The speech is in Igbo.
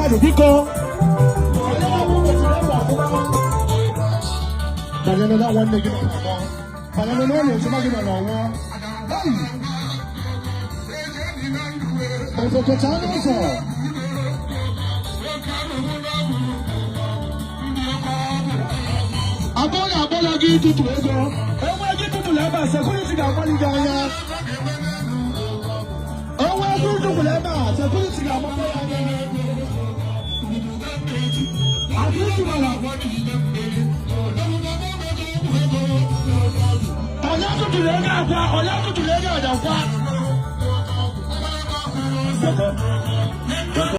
Mmadụ, biko. Onye ọbụla kwesịrị ịgba ọfụma. Banyere na nwanne gị nọ n'ọgbọ. Banyere n'ụlọ ejima gị nọ n'ọgbọ. Hey! Ofekecha n'ụzọ. Abụọ na-agbọla gị ịtụtụ ego. Enwe gị tụtụrụ ebe a, security ga-agbalị gị anya. Enwe ego ịtụtụrụ ebe a, security ga-agbakọ ya anya. Akụ ịtụbara. Onye tụtụrụ ego akwa, onye tụtụrụ ego ajakwa.